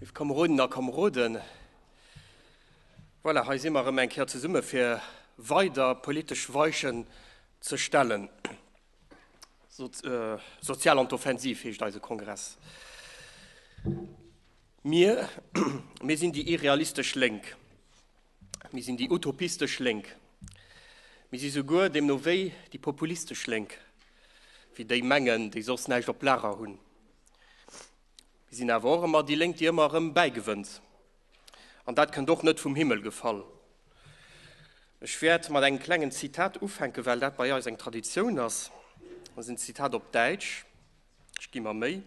Léif Kameroden a Kameroden, voilà, hei si mer erëm eng Kéier zesumme fir weider politesch Weichen ze stellen. Sozial an d'Offensiv heescht eise Kongress. Mir, mir sinn déi irrealistesch Lénk. Mir sinn déi utopistesch Lénk. Mir si souguer deemno wéi déi populistesch Lénk, wéi déi mengen, déi soss näischt op Lager hunn. Mir sinn awer och ëmmer déi Lénk, déi ëmmer erëm bäigewënnt. An dat kënnt och net vum Himmel gefall. Ech wäert mat engem klengen Zitat ufänken, well dat bei eis eng Traditioun ass. Dat ass en Zitat op Däitsch. Ech gi mer Méi.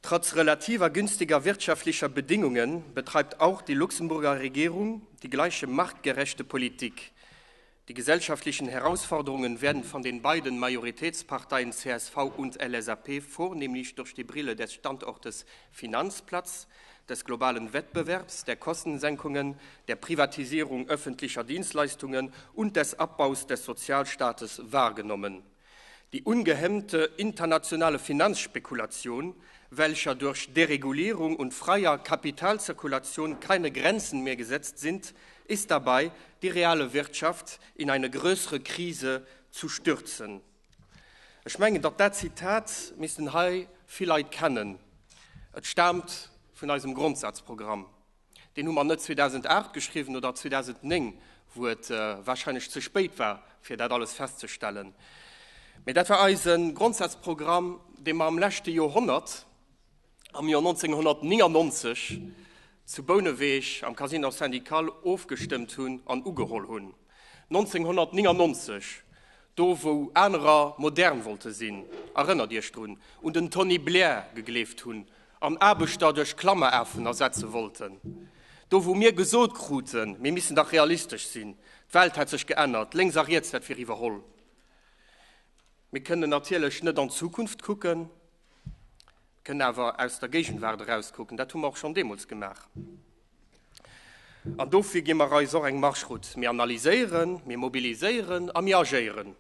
Trotz relativer günstiger wirtschaftlicher Bedingungen betreibt auch die Luxemburger Regierung die gleiche marktgerechte Politik. Die gesellschaftlichen Herausforderungen werden von den beiden Majoritätsparteien CSV und LSAP vornehmlich durch die Brille des Standortes Finanzplatz, des globalen Wettbewerbs, der Kostensenkungen, der Privatisierung öffentlicher Dienstleistungen und des Abbaus des Sozialstaates wahrgenommen. Die ungehemmte internationale Finanzspekulation, welcher durch Deregulierung und freier Kapitalzirkulation keine Grenzen mehr gesetzt sind, ist dabei, die reale Wirtschaft in eine größere Krise zu stürzen. Ech mengen, datt dat Zitat missten hei vill Leit kennen. Et staamt vun eisem Grondsazprogramm. Deen hu mer net 2008 geschriwwen oder 2009, wou et wahrscheinlech ze spéit war, fir dat alles festzestellen, mee dat war eise Grondsazprogramm, dee mer am leschte Joerhonnert, am Joer 1999, zu Bouneweg am Casino Syndical ofgestëmmt hunn an ugeholl hunn. 1999, do wou anerer modern wollte sinn, erënnert Iech drun, un den Tony Blair gegleeft hunn an Aarbechter duerch Klammerafen ersetze wollten, do wou mir gesot kruten, mir missen dach realistesch sinn, d'Welt hätt sech geännert, lénks a riets, dat wier iwwerholl. Mir kënnen natierlech net an d'Zukunft kucken, kënnen awer aus der Géigenwaart erauskucken, dat hu mer och schonn deemools gemaach. An dofir gi mer eis och eng Marschroute. Mir analyséieren, mir mobiliséieren a mir agéieren.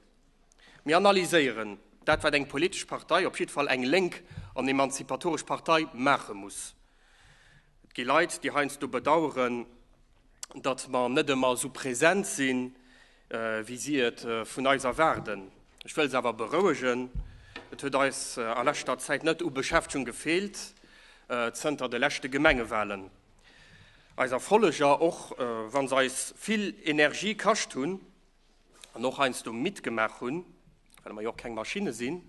Mir analyséieren dat, wat eng politesch Partei, op jidde Fall eng lénk an emanzipatoresch Partei, maache muss. Et gi Leit, déi heiansdo bedauern, datt mer net ëmmer esou present sinn, wéi si et vun eis erwaarden. Ech wëll se awer berouegen, Et huet eis a leschter Zäit net u Beschäftegung gefeelt zënter de leschte Gemengewahlen. Eis Erfolleger, och wa se eis vill Energie kascht hunn an och heiansdo midd gemaach hunn, well mer jo och keng Maschinne sinn,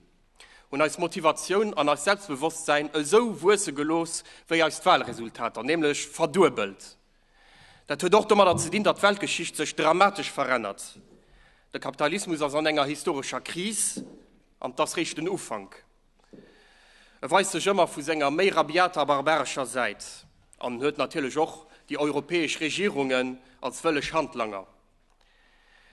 hunn eis Motivatioun an eist Selbstbewosstsäin esou wuesse gelooss wéi eis d'Wahlresultater, nämlech verduebelt. Dat huet och domadder ze dinn, datt d'Weltgeschicht sech dramatesch verännert. De Kapitalismus ass an enger historescher Kris, an 't ass réischt den Ufank. E weist sech ëmmer vu senger méi rabiater a barbarescher Säit an huet natierlech och déi europäesch Regierungen als wëlleg Handlanger.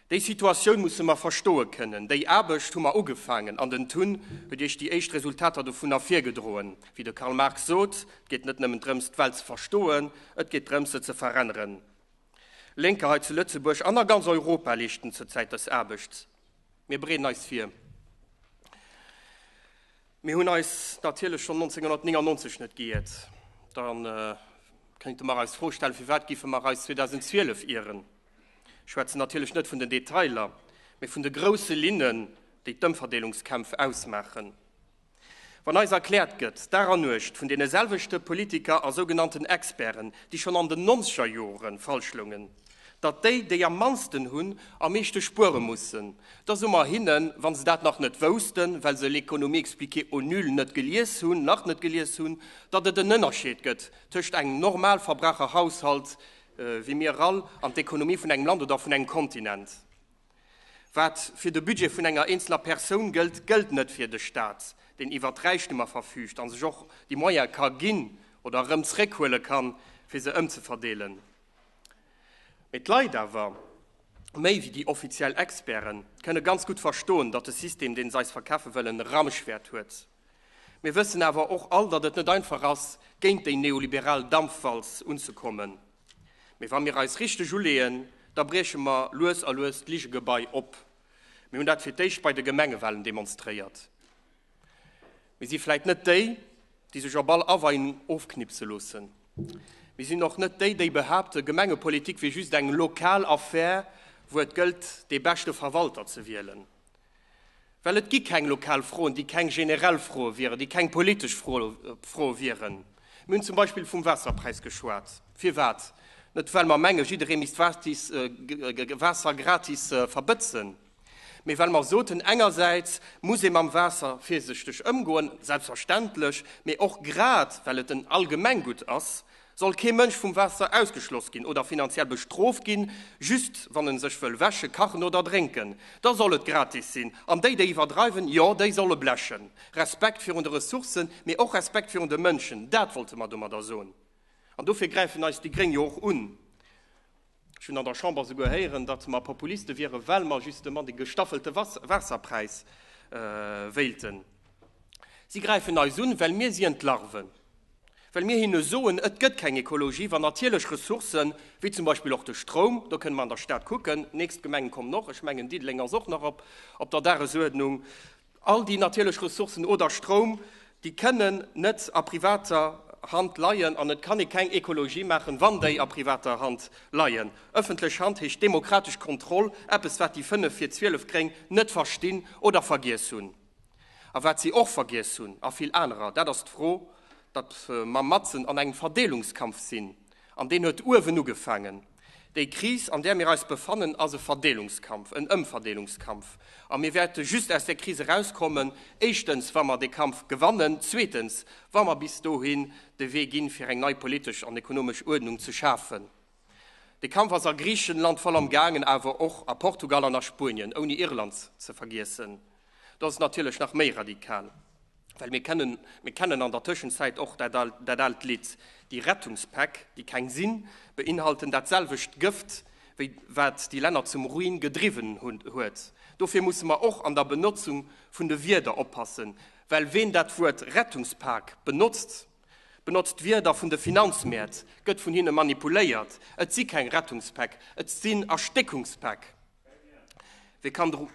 Déi Situatioun musse mer verstoe kënnen. Déi Aarbecht hu mer ugefaangen an den Tun huet Iech déi éischt Resultater dovunner virgedroen. Wéi de Karl Marx sot, Et geet net nëmmen drëms, d'Welt ze verstoen, et geet drëms, se ze veränneren. Lénker hei zu Lëtzebuerg an a ganz Europa leeschten zurzäit dës Aarbecht. Mir bereeden eis vir. Mir hunn eis natierlech schonn 1999 net geiert. Da kéinte mer eis d'Fro stellen, Firwat géife mer eis 2012 ieren? Ech schwätzen natierlech net vun den Detailer, mee vun de grousse Linnen, déi d'Ëmverdeelungskämpf ausmaachen. Wann eis erkläert gëtt, Dag an Nuecht, vun deene selwechte Politiker a sougenannten Experten, déi schonn an den nonzeger Jore falsch loungen, datt déi, déi am mannsten hunn, am meeschte spuere mussen, da soe mer hinnen, wa se dat nach net woussten, well se L'économie expliquée aux nuls net gelies hunn, nach net gelies hunn, datt et en Ënnerscheed gëtt tëscht engem Normalverbraucherhaushalt wéi mir all an d'Ekonomie vun engem Land oder vun engem Kontinent. Wat fir de Budget vun enger eenzeler Persoun gëllt, gëllt net fir de Staat, deen iwwert Räichtemer verfüügt a sech och déi Moyene ka ginn oder erëm zréckhuele kann, fir se ëmzeverdeelen. Mee d'Leit awer, méi wéi déi offiziell Experten, kënne ganz gutt verstoen, datt de System, deen se eis verkafe wëllen, Ramschwäert huet. Mir wëssen awer och all, datt et net einfach ass, géint déi neoliberal Dampfwalz unzekommen. Mee wa mir eis richteg uleeën, da brieche mer lues a lues d'Ligegebai op. Mir hunn dat fir d'éischt bei de Gemengewahlen demonstréiert. Mir si vläit net déi, déi sech op all Aweiung ofknipse loossen. Mir sinn och net déi, déi behaapten, Gemengepolitik wier just eng lokal Affär, wou et gëllt, dee beschte Verwalter ze wielen. Well et gi keng lokal Froen, déi keng generell Froe wieren, déi keng politesch Froe wieren. Mir hunn zum Beispill vum Waasserpräis geschwat. Firwat? Net well mer mengen, jidderee misst Waasser gratis verbëtzen, mee well mer soten, engersäits muss ee mam Waasser virsichteg ëmgoen, selbstverständlech, mee och grad well et en Allgemenggutt ass, Soll kee Mënsch vum Waasser ausgeschloss ginn oder finanziell bestrooft ginn, just wann en sech wëll wäschen, kachen oder drénken? Da soll et gratis sinn. An déi, déi iwwerdreiwen, jo, déi solle blechen. Respekt virun de Ressourcen, mee och Respekt virun de Mënschen, dat wollte mer domadder soen. An dofir gräifen eis déi Gréng jo och un. Ech hunn an der Chamber souguer héieren, datt mer Populiste wieren, well mer justement de gestaffelte Waasserpräis wéilten. Si gräifen eis un, well mir si entlarven, well mir hinne soen, et gëtt keng Ekologie, wann natierlech Ressourcen, wéi zum Beispill och de Stroum, do kënne mer an der Stad kucken, nächst Gemengen kommen och, ech mengen Diddeleng ass och nach op der Dagesuerdnung, All déi natierlech Ressourcen oder Stroum, déi kënnen net a privater Hand leien an et kann ee keng Ekologie maachen, wann déi a privater Hand leien. Ëffentlech Hand heescht demokratesch Kontroll, eppes wat déi 5 vir 12 Gréng net verstinn oder vergiess hunn. A wat si och vergiess hunn, a vill anerer, dat ass d'Fro, datt mer matzen an engem Verdeelungskampf sinn an deen huet uewen ugefaangen. Déi Kris, an där mir eis befannen, ass e Verdeelungskampf, en Ëmverdeelungskampf. A mir wäerte just aus där Kris erauskommen, éischtens, wa mer dee Kampf gewannen, zweetens, wa mer bis dohin de Wee ginn, fir eng nei politesch an ekonomesch Uerdnung ze schafen. Dee Kampf ass a Griichenland voll am gaangen, awer och a Portugal an a Spuenien, ouni Irland ze vergiessen. Do ass et natierlech nach méi radikal. Well mir kennen, mir kennen an der Tëschenzäit och dat dat aalt Lidd, Déi Rettungspäck, déi keng sinn, beinhalten dat selwecht Gëft, wéi wat déi Länner zum Ruin gedriwwen hunn, huet. Dofir musse mer och an der Benotzung vun de Wierder oppassen, well ween dat Wuert Rettungspak benotzt, benotzt d'Wierder vun de Finanzmäert, gëtt vun hinne manipuléiert. Et si keng Rettungspäck, et sinn Erstéckungspäck. Wee kann dru.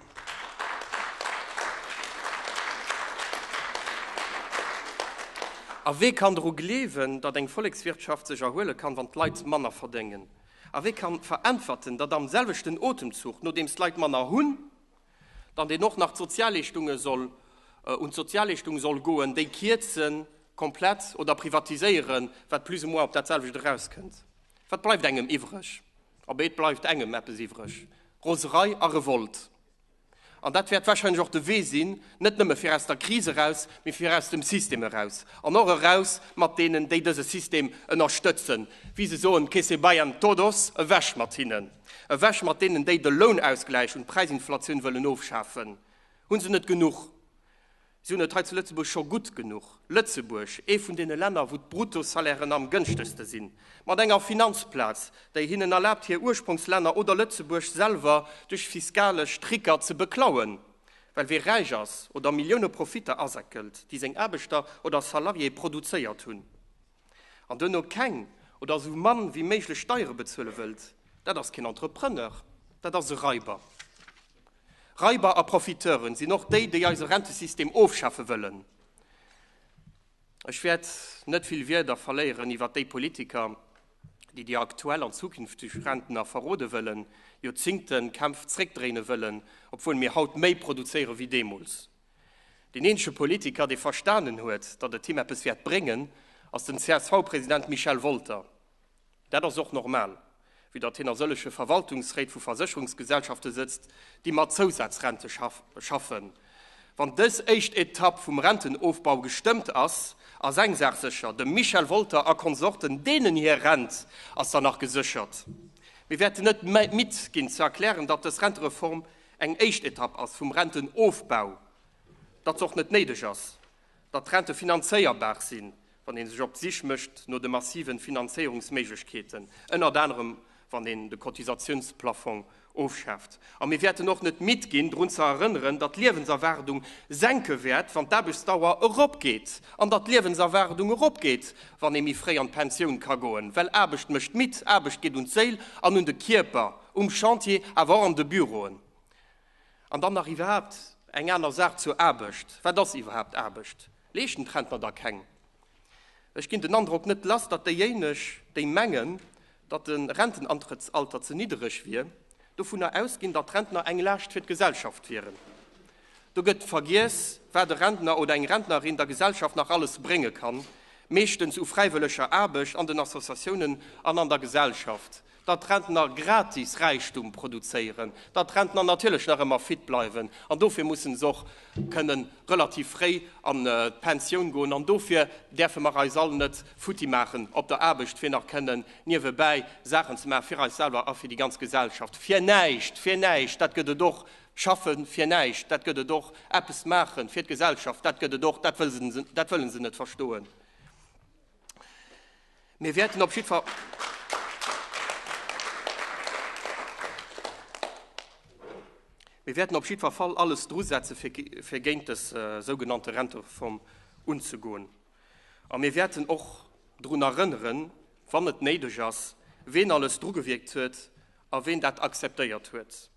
A wee kann dru gleewen, datt eng Vollekswirtschaft sech erhuele kann, wann d'Leit manner verdéngen? A wee kann veräntwerten, datt am selwechten Otemzuch, nodeems d'Leit manner hunn, dann deen och nach d'Sozialleeschtunge soll, un d'Sozialleeschtung soll goen, déi kierzen, komplett, oder privatiséieren, wat plus ou moins op dat selwecht erauskënnt? Wat bleift engem iwwreg? Abee, et bleift engem eppes iwwreg, Roserei a Revolt. An dat wäert warscheinlech och de Wee sinn, net nëmme fir aus der Kris eraus, mee fir aus dem System eraus. An och eraus mat deenen, déi dëse System ënnerstëtzen, wéi se soen, que se vayan todos, ewech mat hinnen, ewech mat deenen, déi de Lounausgläich un d'Präisinflatioun wëllen ofschafen. Hu se net genuch? Si hunn et hei zu Lëtzebuerg scho gutt genuch. Lëtzebuerg, ee vun deene Länner, wou d'Bruttosalairen am gënschtegste sinn, mat enger Finanzplaz, déi hinnen erlaabt, hir Ursprongslänner oder Lëtzebuerg selwer duerch fiskalesch Tricker ze beklauen. Well wee räich ass oder Millioune Profitter asäckelt, déi seng Aarbechter oder Salariéë produzéiert hunn, an duerno keng oder esou mann wéi méiglech Steiere bezuele wëllt, dat ass keen Entrepreneur, dat ass e Raiber. Raiber a Profiteuren sinn och déi, déi eise Rentesystem ofschafe wëllen. Ech wäert net vill Wierder verléieren iwwert déi Politiker, déi déi aktuell an zukünfteg Rentner verrode wëllen, Joerzingte Kämpf zréckdréine wëllen, obwuel mir haut méi produzéiere wéi deemools. Deen eenzege Politiker, dee verstanen huet, datt et him eppes wäert bréngen, ass den CSV-President Michel Wolter. Dat ass och normal, vue datt hien a sëllege Verwaltungsréit vu Versécherungsgesellschafte sëtzt, déi mat Zousazrente schaffen. Wann dës éischt Etapp vum Rentenofbau gestëmmt ass, ass eng Saach sécher, Dem Michel Wolter a Konsorten, deenen hir Rent ass dann nach geséchert. Mir wäerten net midd ginn ze erklären, datt dës Rentereform eng éischt Etapp ass vum Rentenofbau, datt se och net néideg ass, datt d'Rente finanzéierbar sinn, wann ee sech op d'Sich mécht no de massiven Finanzéierungsméiglechkeeten, ënnert anerem wann een de Cotisatiounsplafong ofschaaft. A mir wäerten och net midd ginn, drun ze erënneren, datt d'Liewenserwaardung senke wäert, wann d'Aarbechtsdauer eropgeet, an datt d'Liewenserwaardung eropgeet, wann ee méi fréi an d'Pensioun ka goen, well Aarbecht mécht midd, Aarbecht geet un d'Séil an un de Kierper, um Chantier, awer och an de Büroen. An dann nach iwwerhaapt eng aner Saach zur Aarbecht, Wat ass iwwerhaapt Aarbecht? Leeschten d'Rentner da keng? Ech ginn den Androck net lass, datt déijéineg, déi mengen, datt de Rentenantrëttsalter ze niddereg wier, dovunner ausginn, datt d'Rentner eng Laascht fir d'Gesellschaft wieren. Do gëtt vergiess, wat e Rentner oder eng Rentnerin der Gesellschaft nach alles brénge kann, meeschtens u fräiwëlleger Aarbecht an den Associatiounen an an der Gesellschaft. Datt d'Rentner gratis Räichtum produzéieren, datt d'Rentner natierlech nach ëmmer fit bleiwen an dofir mussen se och kënnen relativ fréi an d'Pensioun goen an dofir däerfe mer eis all net futti maachen op der Aarbecht, fir nach kënnen niewebäi Saachen ze maachen fir eis selwer a fir déi ganz Gesellschaft. Fir näischt, fir näischt, dat gëtt et och, schaffe fir näischt, dat gëtt et och, eppes maache fir d'Gesellschaft, dat gëtt et och, dat wëlle se net verstoen. Mir wäerten op jiddwer Mir wäerten op jiddwer Fall alles drusetze fir géint dës sougenannte Rentereform unzegoen. A mir wäerten och drun erënneren, wann et néideg ass, ween alles drugewierkt huet a ween dat akzeptéiert huet.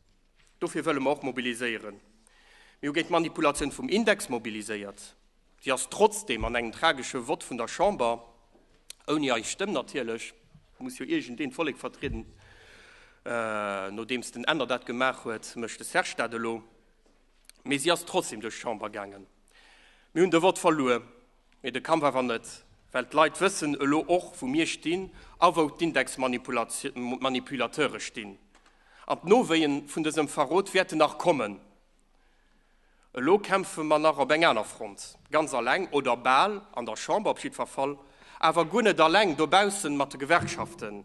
Dofir wëlle mer och mobiliséieren. Mir hu géint d'Manipulatioun vum Index mobiliséiert. Si ass trotzdeem an engem tragesche Vott vun der Chamber, ouni eis Stëmm natierlech, muss jo iergendeen d'Vollek vertrieden, nodeems den Änder dat gemaach huet, mécht de Serge dat elo, mee si ass trotzdeem duerch d'Chamber gaangen. Mir hunn de Vott verluer, mee de Kampf awer net, well d'Leit wëssen elo och, wou mir stinn a wou d'Indexmanipulateure stinn. An d'Nowéien vun dësem Verrot wäerten nach kommen. Elo kämpfe mer nach op eng aner Front, ganz alleng oder bal, an der Chamber op jiddwer Fall, awer guer net alleng, dobaussen mat de Gewerkschaften.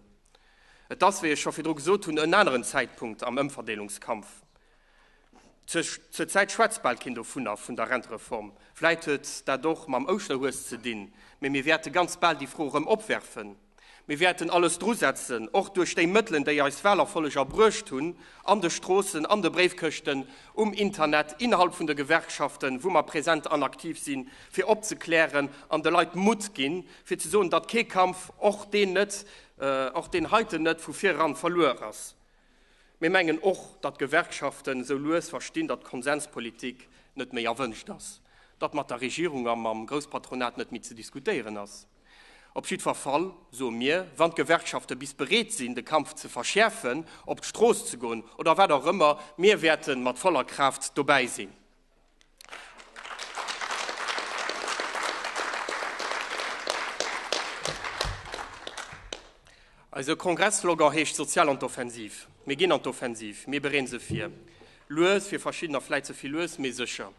Et ass, wéi ech scho virdru gesot hunn, en aneren Zäitpunkt am Ëmverdeelungskampf. Zur Zäit schwätzt bal keen dovunner, vun der Rentereform. Vläit huet dat och mam Ouschterhues ze dinn, mee mir wäerte ganz bal déi Fro erëm opwerfen. Mir wäerten alles drusetzen, och duerch déi Mëttelen, déi eis Wahlerfolleg erbruecht hunn, an de Stroossen, an de Bréifkëschten, um Internet, innerhalb vun de Gewerkschaften, wou mer present an aktiv sinn, fir opzeklären an de Leit Mutt ginn, fir ze soen, datt kee Kampf, och deen net, och deen heiten net, vu vireran verluer ass. Mir mengen och, datt d'Gewerkschaften esou lues verstinn, datt Konsenspolitik net méi erwënscht ass, datt mat der Regierung a mam Grousspatronat net méi ze diskutéieren ass. Op jiddwer Fall soe mir, wann d'Gewerkschafte bis bereet sinn, de Kampf ze verschäerfen, op d'Strooss ze goen oder wat och ëmmer, mir wäerte mat voller Kraaft dobäi sinn. Eise Kongressslogan heescht Sozial an d'Offensiv. Mir ginn an d'Offensiv, mir bereeden se vir. Lues, fir verschiddener vläit ze vill lues, mee sécher.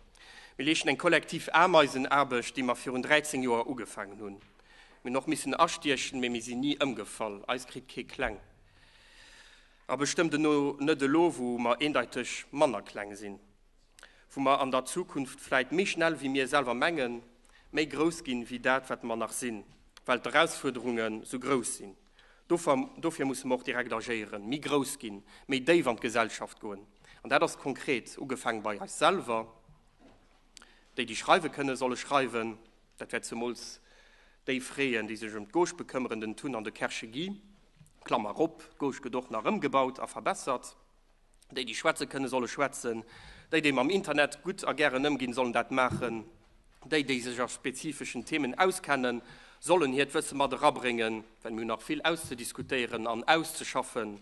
Mir leeschten eng kollektiv Ameisenaarbecht, déi mer virun 13 Joer ugefaangen hunn. Mir hunn och missen astiechen, mee mir sinn ni ëmgefall. Eis kritt kee kleng. A bestëmmt eno net elo, wou mer eendeiteg manner kleng sinn. Wou mer an der Zukunft vläit méi schnell wéi mir selwer mengen, méi grouss ginn, wéi dat, wat mer nach sinn, well d'Erausfuerderunge sou grouss sinn. Dofir musse mer och direkt agéieren, méi grouss ginn, méi déif an d'Gesellschaft goen. An dat ass konkret, ugefaange bei eis selwer. Déi, déi schreiwe kënnen, solle schreiwen. Dat wäert zemools déi freeën, déi sech ëm d'Gauche bekëmmeren, den Tun an de Kerche Guy. Klammer op, d'Gauche gëtt och nach ëmgebaut a verbessert. Déi, déi schwätze kënnen, solle schwätzen. Déi, déi mam Internet gutt a gären ëmginn, sollen dat maachen. Déi, déi sech a spezifeschen Themen auskennen, sollen hiert Wësse mat erabréngen, well mir hunn nach vill auszediskutéieren an auszeschaffen.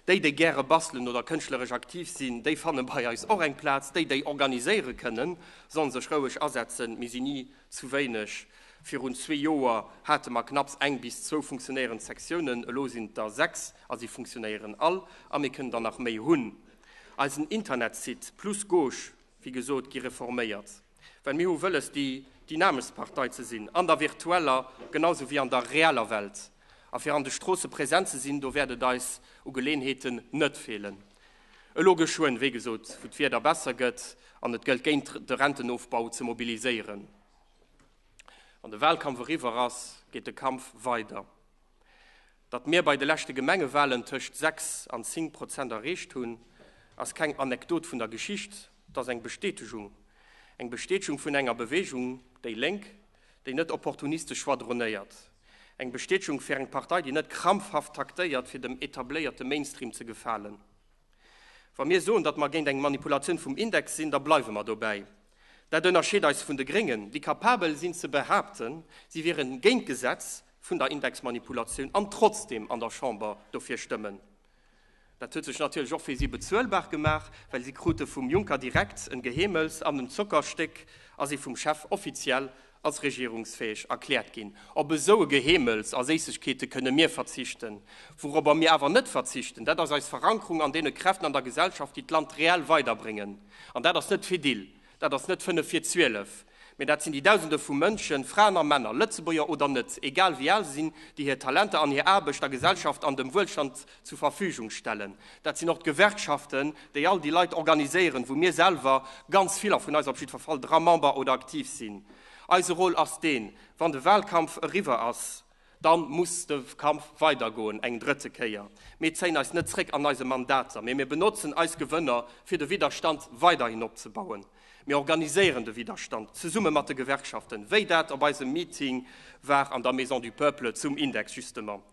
Déi, déi gäre bastelen oder kënschtleresch aktiv sinn, déi fanne bei eis och eng Plaz. Déi, déi organiséiere kënnen, sollen sech roueg asetzen. Mir sinn ni zu wéineg. Virun zwee Joer hate mer knapps eng bis zwou funktionéierend Sektiounen, elo sinn et der 6 a si funktionéieren all a mir kënnen der nach méi hunn. Eisen Internetsite Plus Gauche, wéi gesot, gi reforméiert, well mir hu wëlles déi dynameschst Partei ze sinn, an der virtueller genau sou wéi an der reeller Welt. A fir an de Stroosse present ze sinn, do wäert et eis u Geleenheeten net feelen. Elo geschwënn, wéi gesot, wou d'Wieder besser gëtt an et gëllt géint de Rentenofbau ze mobiliséieren. Wann de Wahlkampf eriwwer ass, geet de Kampf weider. Datt mir bei de leschte Gemengewahlen tëscht 6 an 10 Prozent erreecht hunn, ass keng Anekdot vun der Geschicht, et ass eng Bestätegung. Eng Bestätegung vun enger Bewegung, déi Lénk, déi net opportunistesch schwadronéiert. Eng Bestätegung fir eng Partei, déi net krampfhaft taktéiert, fir dem etabléierte Mainstream ze gefalen. Wa mir soen, datt mer géint eng Manipulatioun vum Index sinn, da bleiwe mer dobäi. Dat ënnerscheet eis vun de Gréngen, déi kapabel sinn ze behaapten, si wieren géint d'Gesetz vun der Indexmanipulatioun an trotzdeem an der Chamber dofir stëmmen. Dat huet sech natierlech och fir si bezuelbar gemaach, well si krute vum Juncker direkt en Geheemels an en Zockerstéck a si vum Chef offiziell als regierungsfäeg erkläert ginn. Op esou e Geheemels a Séissegkeete kënne mir verzichten. Wourobber mir awer net verzichten, dat ass eis Verankerung an deene Kräften an der Gesellschaft, déi d'Land reell weiderbréngen. An dat ass net d'Fedil, Dat ass net fënnef vir 12, mee dat sinn déi Dausende vu Mënschen, Fraen a Männer, Lëtzebuerger oder net, egal wéi al se sinn, déi hir Talenter an hir Aarbecht der Gesellschaft an dem Wuelstand zur Verfügung stellen. Dat sinn och d'Gewerkschaften, déi all déi Leit organiséieren, wou mir selwer, ganz viller vun eis op jiddwer Fall, dra Member oder aktiv sinn. Eise Rôle ass deen, wann de Wahlkampf eriwwer ass, Dann muss de Kampf weidergoen, eng drëtte Kéier. Mir zéien eis net zréck an eise Mandater, mee mir benotzen eis Gewënner, fir de Widderstand weiderhin opzebauen. Mir organiséieren de Widderstand zesumme mat de Gewerkschaften, wéi dat op eisem Meeting war an der Maison du Peuple zum Index justement.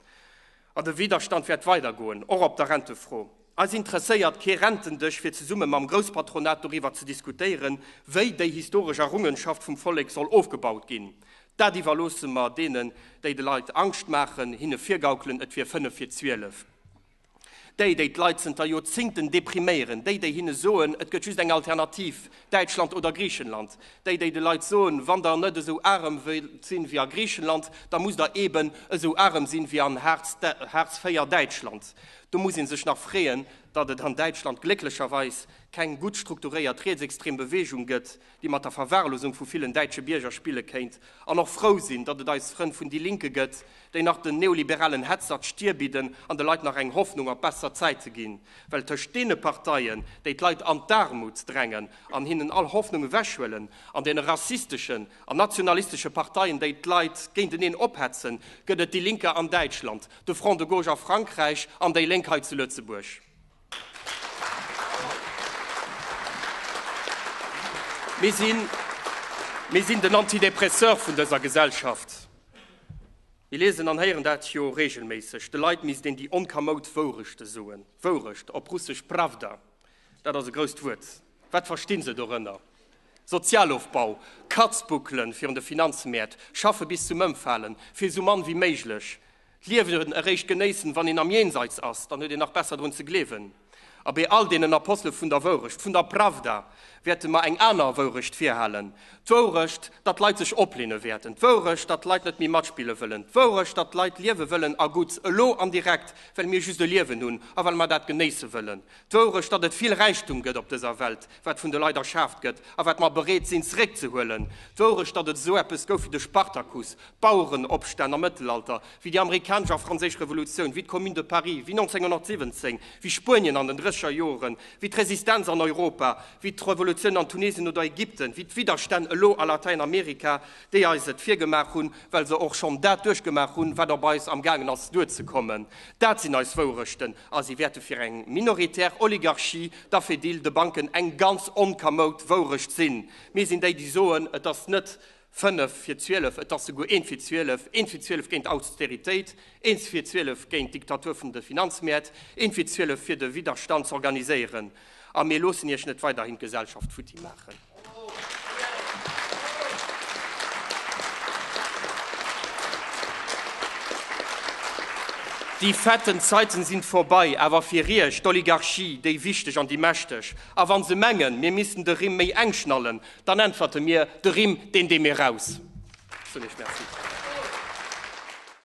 An de Widderstand wäert weidergoen, och op der Rentefro. Eis interesséiert kee Rentendësch, fir zesumme mam Grousspatronat doriwwer ze diskutéieren, wéi déi historesch Errungenschaft vum Vollek soll ofgebaut ginn. Dat iwwerloosse mer deenen, déi de Leit Angscht maachen, hinne virgaukelen, et wier fënnef vir 12. Déi, déi d'Leit zënter Joerzingten depriméieren, déi, déi hinne soen, et gëtt just eng Alternativ, Däitschland oder Griichenland, déi, déi de Leit soen, wann der net esou arem wëllt sinn wéi a Griichenland, da musst der eeben esou arem sinn wéi an Hartz IV Däitschland. Do muss ee sech nach freeën, datt et an Däitschland glécklecherweis keng gutt strukturéiert rietsextrem Beweegung gëtt, déi mat der Verwahrlosung vu villen däitsche Bierger spille kéint, an och frou sinn, datt et eis Frënn vun Die Linke gëtt, déi nach den neoliberalen Hetzer d'Stier bidden an de Leit nach eng Hoffnung op besser Zäite ginn. Well tëscht deene Parteien, déi d'Leit an d'Aarmut drängen an hinnen all Hoffnung ewechhuelen, an deene rassisteschen an nationalistesche Parteien, déi d'Leit géinteneen ophetzen, gëtt et Die Linke an Däitschland, de Front de Gauche a Frankräich an déi Lénk hei zu Lëtzebuerg. Mir sinn, mir sinn den Antidépresseur vun dëser Gesellschaft. Mir liesen an héieren dat jo regelméisseg, de Leit misst een déi onkamoud Wourechte soen. Wourecht, op Russesch Prawda, dat ass e grousst Wuert. Wat verstinn se dorënner? Sozialofbau, Katzbuckelen virun de Finanzmäert, schaffe bis zum Ëmfalen, fir esou mann wéi méiglech. D'Liewen eréischt genéissen, wann een am Jenseits ass, dann huet een nach besser drun ze gleewen. A bei all deenen Apostele vun der Wourecht, vun der Prawda, wäerte mer eng aner Wourecht virhalen, d'Wourecht, datt d'Leit sech opleene wäerten, d'Wourecht, datt d'Leit net méi matspille wëllen, d'Wourecht, datt d'Leit liewe wëllen a gutt, elo an direkt, well mir just e Liewen hunn a well mer dat genéisse wëllen, d'Wourecht, datt et vill Räichtum gëtt op dëser Welt, wat vun de Leit erschaaft gëtt a wat mer bereet sinn zeréckzehuelen, d'Wourecht, datt et esou eppes gouf wéi de Spartakus, D'Bauerenopstänn am Mëttelalter, wéi déi amerikanesch a franséisch Revolutioun, wéi d'Commune de Paris, wéi 1917, wéi Spuenien an den drësseger Joren, wéi d'Resistenz an Europa, wéi d'Revolutioun an Tunesien oder Ägypten, wéi d'Widderstänn elo a Latäinamerika, déi eis et virgemaach hunn, well se och schonn dat duerchgemaach hunn, wat op eis am gaangen ass duerzekommen. Dat sinn eis Wourechten a si wäerte fir eng minoritär Oligarchie, d'Afedil, de Banken, eng ganz onkamoud Wourecht sinn. Mir sinn déi, déi soen, et ass net 5 fir 12, et ass souguer eent fir 12, eent fir 12 géint Austeritéit, eent fir 12 géint d'Diktatur vun de Finanzmäert, eent fir 12 fir de Widderstand z'organiséieren. A mir loossen Iech net weiderhin d'Gesellschaft futti maachen. Die fetten Zeiten sind vorbei, awer fir Iech, d'Oligarchie, déi Wichteg an déi Mächteg. A wa se mengen, mir missten de Rimm méi enk schnallen, Dann äntwerte mir, De Rimm, deen dee mir raus. Soen Iech Merci.